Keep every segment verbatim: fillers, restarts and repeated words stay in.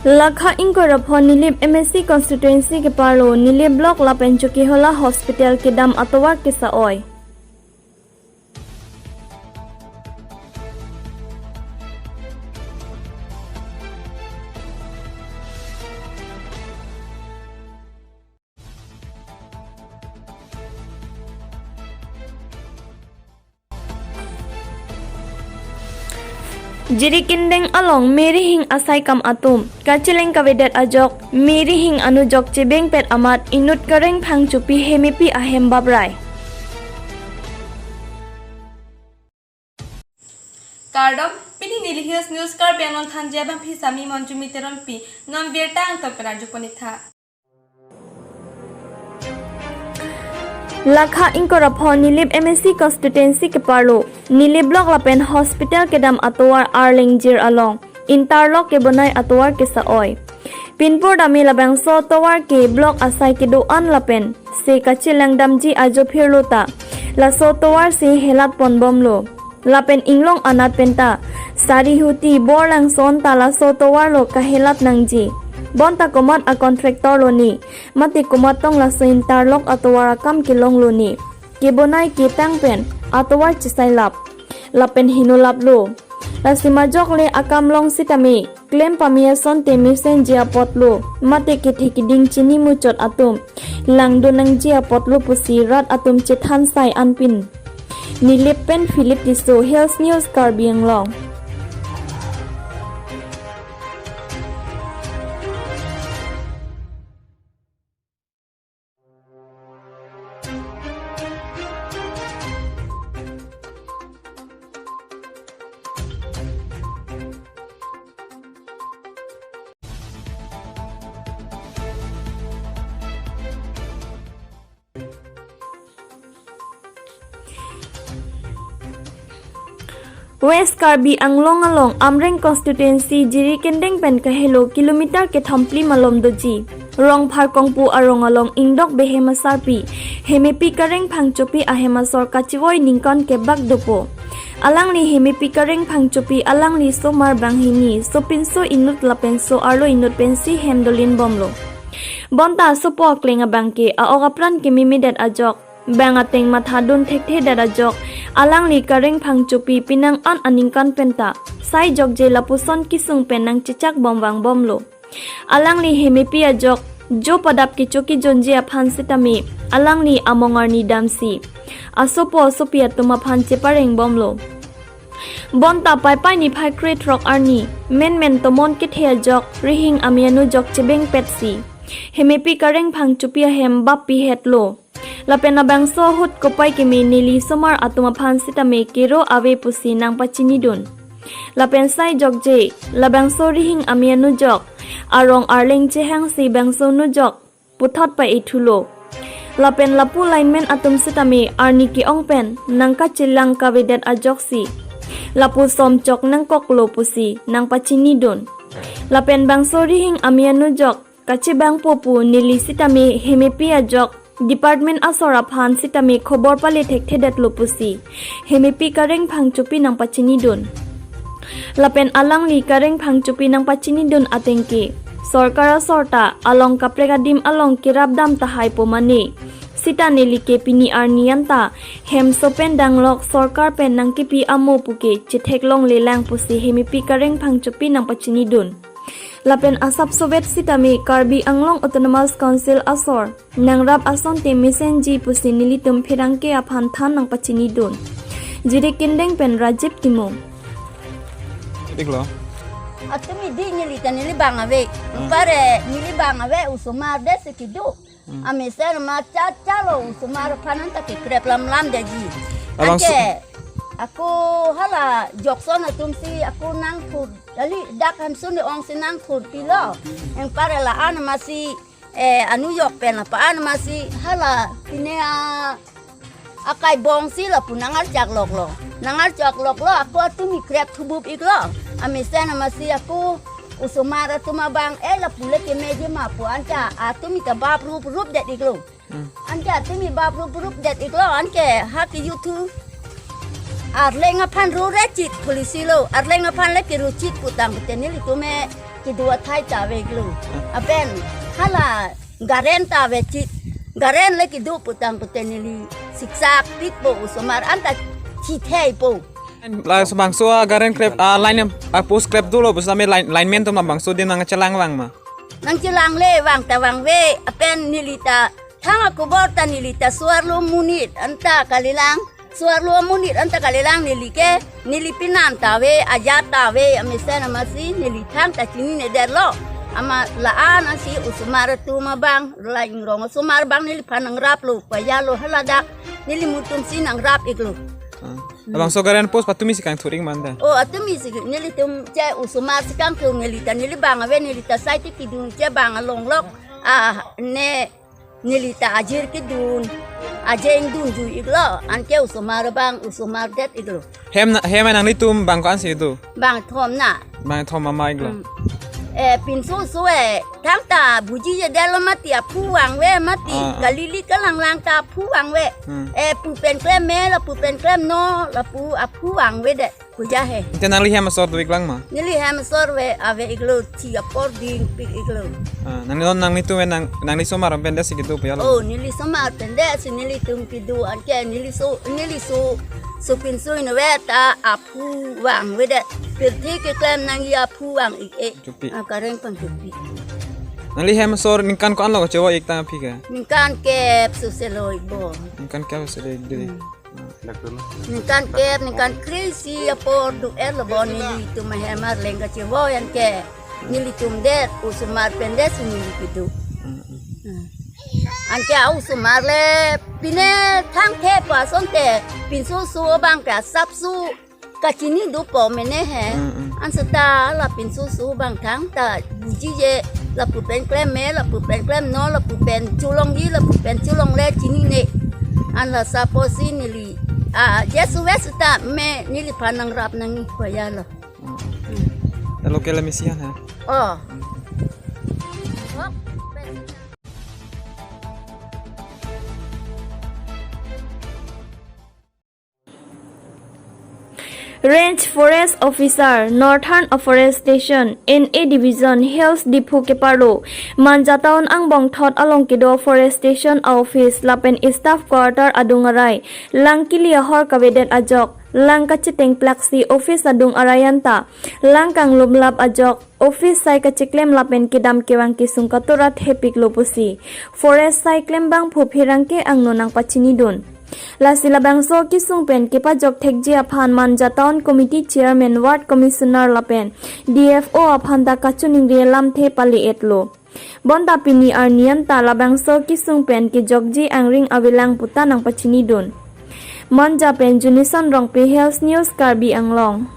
Lakha ingkoi ra pho Nilip M A C constituency keparlo Nilip block lapen Chokihola hospital kedam atovar kesa-oi. Jirikindeng along Mary Hing asai kam atum kacheleng kavedet ajok Mary Hing anujok chebengpet amat inut Kareng Phangchopi Hemepi ahem babrai. Kardom, pini neli Hills News Karbi Anglong thanji abangpi sami Monjumi Teronpi, non birta angton pen arjupon-iktha. Lakha ingkoi ra pho Nilip M A C constituency keparlo Nilip block lapen hospital kedam atovar arleng jir along interlock kebonai atovar kesa-oi. Pinpur dame labangso tovar ke block asai kedo-an lapen se kachelangdamji ajo phirlo ta laso tovar si helat ponbomlo. Lapen inglong anat penta Sarihuti Borlangso anta laso tovar lo kahelat nangji. Bonta komat a contractor lo ni, mate komat tong laso interlock atovar akam kelonglo ni. Kebonai ketang pen atovar chesailap lapen hinulaplo. Lasi majok le akam long sitame klem pame asonte mesenji apotlo, mate kethe keding chini muchot atum langdun nangji apotlo pusi rat atum chethan sai anpin. Nilip pen Philip Tisso, Hills News Karbi Anglong. West Karbi Anglong along Amreng constituency Jirikindeng pen kahelo kilometer kethom phli malom doji Rongphar Kongpu arong along ingdok behem asarpi Hemepi Kareng Phangchopi ahem asor kachevoi ningkan kebak dopo. Alangli Hemepi Kareng Phangchopi alangli somar banghini sopinso inut lapen so-arlo inut pensi hem dolinbomlo. Bonta asopo akleng abangke a-ok apran kememedet ajok, bang ateng mathadun thekthedet ajok, alangli Kareng Phangchopi penang an aningkan penta sai jokje lapuson kesung pen nangchechakbom vangbomlo. Alangli Hemepi ajok jo padap kecho kejonji aphan sitame alangli among arni damsi asopo asopi atum aphan cheparengbomlo. Bonta Paipai niphai krethrok arni menmen tomon kethe ajok Rihing ame anujok chebengpetsi Hemepi Kareng Phangchopi ahem bappihetlo. Lapen labangso ahut kopai keme neli somar atum aphan sitame kero ave pusi nangpachinidun. Lapen sai jokje labangso Rihing ame anujok arong arleng chehangsi bangso nujok puthot pa-ethulo. Lapen lapu lineman atum sitame arni ke-ong pen nangkachelang kavedet ajoksi lapu somchok nangkoklo pusi nangpachinidun. Lapen bangso Rihing ame anujok kachebangpo pu neli sitame Hemepi ajok department asor aphan sitame khobor pale thekthedetlo pusi Hemepi Kareng Phangchopi nangpachinidun. Lapen alangli Kareng Phangchopi nangpachinidun atengke sorkar asor ta along kaprek adim along kerapdam tahai pu mane sita neli ke pini arni anta hem sopen danglok sorkar pen nangkipi amo puke chetheklonglelang pusi Hemepi Kareng Phangchopi nangpachinidun. Lapen asap sovet sitame Karbi Anglong Autonomous Council asor nangrap asonte mesenji pusi nelitum pherangke aphan than nangpachinidun. Jirikindeng pen Rajib Timung. Diklo. Atumi di neli ta neli bang ave. Hmm. Pare neli bang ave osomar desi kedo. Hmm. Amesen ma chachalo osomar aphan anta kekrep lamlam daji. Abang anke su- ako hala jokson atumsi ako nangkur. Dali dak hamsun de-ongsi nangkurpilo. Anpar la-an masi, eh, anujok pen la pa-an masi hala pine a, akai bongsi lapu nangarchakloklo. Nangarchakloklo, ako atumi krep thubup-iklo. Amesen masi ako osomar atum abang, eh, lapu le kemeji ma pu ancha atumi ta bap rup rup det-iklo. Hmm. Anke atumi bap rup rup det-iklo, anke ha ke youth arleng aphan ro rechit polisi lo, arleng aphan le kero chit putang pute nelitum e kedo athai ta ave iklo. Lapen hala garen ta ave chit. Garen le kedo putang pute neli siksak pikpo, osomar anta chitheipo. La labangso agaren krep, a line, a post krep dolo, pusitame line, lineman atum labangso adim nangchelang vang ma? Nangchelang le, vang ta vangve, lapen neli ta thang akobor ta neli ta so-arlo amonit anta kalilang, so-arlo amonit anta kalilang neli ke, neli penan ta ave, ajat ta ave, amesen amatsi neli thangta chininedetlo. Amat la-an ansi osomar atum abang, la ingrong osomar abang neliphan nangraplo, pajalo haladak neli mutumsi nangrap iklo. Ah. Labangso garen post patumi si kangthur ik ma anta? O, atumi si, nelitum che osomar si kangthur, neli ta neli bang ave, neli ta sai ti kidun che bang along lok. Ah, ne neli ta ajir kedun, ajeng dunjui iklo, anke osomar abang, osomar det iklo. Hem na, hem nanglitum bang ko-ansi do? Bangthom na. Bangthom mama iklo. Hmm. Eh, pinso so eh, thangta bujijedetlo mati aphu vangve mati, ah, ah, kalili kalanglang ta aphu vangve. Hmm. Eh, pu pen klem me, lapu pen klem no, lapu aphu vangvedet. Kuja he. Ante nangli hem asor do iklang ma? Neli hem asor ave, ave iklo, thi apor dingpik iklo. Ah, nangli non nanglitum ave nang, nangli osomar pen det si kedo pajalo? Oh, neli osomar pen det si nelitum kedo, anke neli so, neli so, so pinso inut ave ta aphu vangvedet. Pirthe keklem nangji aphu vang ik e. Chopi. Ah, kareng pangchopi. Nangli hem asor ningkan ko-anlo kachevo ik tang aphi ke? Ningkan kep sose lo ikpo. Ningkan kep sose lo ik de. Hmm. Ningkan kep, ningkan kre-isi apor do-etlo bo nelitum ahem arleng kachevo anke. Nelitum det, osomar pen det si neli kedo. Hmm. Anke osomar le pine thangthepon asonte, pinso so abang ke asapso kachini dopo mene he. Hmm, hmm. Anseta la pinso so abang thangta bujije, lapu pen klem me, lapu pen klem no, lapu pen cholongji, lapu pen cholongle chinine. An la sapo si neli, ah, jesu wes ta me neliphan nangrap nangji pajalo. Hmm. Elo ke la misi an ha? Oh. Range Forest Officer, Northern Afforestation, N A Division, Hills Diphu keparlo Manja Town angbong thot along kedo Afforestation a-office lapen staff quarter adung arai lang kili ahor kavedet ajok, lang kachetengplaksi office adung arai anta lang kanglumlap ajok, office sai kacheklem lapen kedam kevang kesung katura thepiklo pusi Forest sai klembangphu pherangke angno nangpachinidun. Lasi labangso kesung pen kepajok thekji aphan Manja Town Committee Chairman, Ward Commissioner lapen D F O aphan ta kachiningri alamthe pale-etlo. Bonta pini arni anta labangso kesung pen kejokji angring avelang puta nangpachinidun. Manja pen Junison Rongpi, Hills News, Karbi Anglong.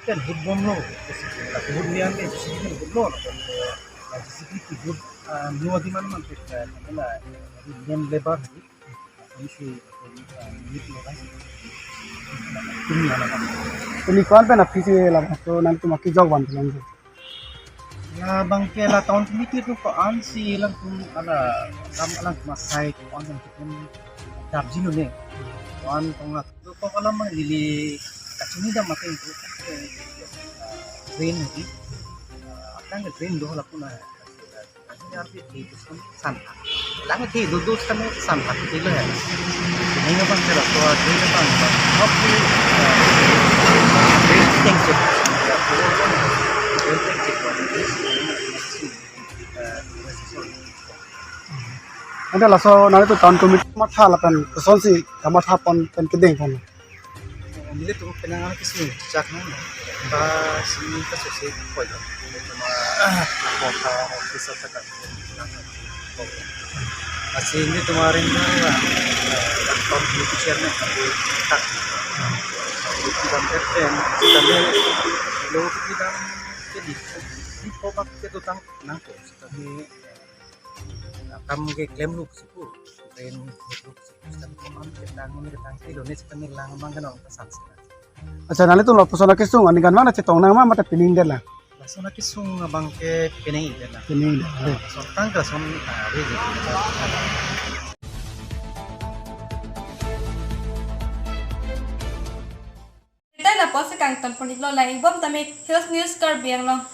Kan hut bomlo, hut nian ke J C B kan hutlo, J C B ki hut, ah, nua di man man ke, ah, kena hut nian lebar ni, ah, kami si, ah, unit lo kan. Kami anak kan. Kami ko-an pen aphi si labangso nangtum akejok van lang. Labang ke la town committee atum ko-ansi alangtum ala kam alangtum asai ko-an alangtum dapji nune. Ko-an tong la. Ko kalam neli kachinidam atum tu, eh, drain ni. Eh, atang ke drain do lapu na. Arpi ke itu kan sampah. Lang ke do do kan sampah ke lo ya. Ini apa cara ko drain apa? Apa, eh, drain tank tu. Ya, drain tank tu. Ante laso nanglitum town committee matha lapen kosonsi kamatha pon pen kedeng pon? Nelitum penang an kesung chak nang. Ba si kaso si koi lo. Cuma kota office attack. Asi nelitum aring nang la. Town committee chairman kami tak. Nelitum F M, kami lo kita jadi di kobak ke tutang nangkok. Kami kam ke klem luk suku, ren luk suku, kami ko am ketang, kami ketang kilo ni kami lang abang kanong ta samsena. Accha, nanglitum lapuson akesung aningkan mana chetong nang ma mate pining det lang? Lason akesung abang ke pining det lang. Pining det, deh. Lason tang ke lason, ah, ri gitu. Kita na pos kangton pon iklo lang, ibom tame Hills News Karbi Anglong.